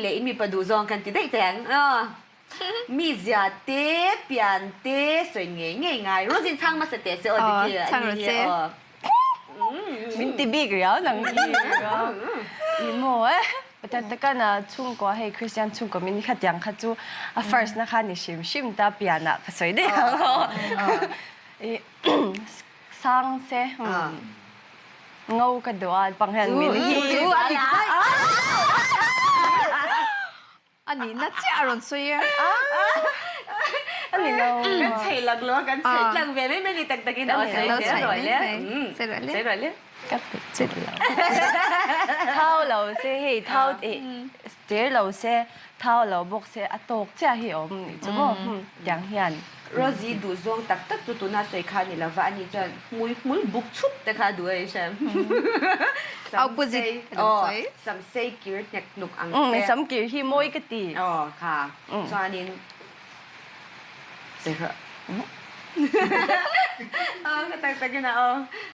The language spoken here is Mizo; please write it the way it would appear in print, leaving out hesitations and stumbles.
Ani leh in mipa duh zawng kan ti daih teh ang. Mi zia te, pian te sawi ngei ngei ngai. Rosin chhang hmasa teh se aw Diki. Aw, chhang rawh se. Min ti bik riau nang hi. I maw e. Pathian takan a chhungkua hei Christian chhungkua min kha tiang kha chu a first na kha ni hrim hrim ta pian ah ka sawi daih ang aw. I sang se ngo ka duh a pang hian min hi. Chu a dik daih. A nihna chiah a rawn sawi e. A ni lo. Kan chei lak lo a, kan chei tlang ve mai mai ni tak takin aw sawi zel rawh le. Sawi rawh le. Ka pe chet lo. Thau lo se hei thau tir lo se thau lo bawk se a tawk chiah hi a awm nih chu maw tiang hian. Rosie duh zawng tak tak chu tuna sawi kha a ni lova, ani chuan hmui hmul buk chhup te kha a duh a i hre. Opposite a lo sawi. Sam sei kir hnek hnuk ang te. Sam kir hi mawi ka ti. Aw kha chuanin sawi rawh. Aw ka tak takin a aw.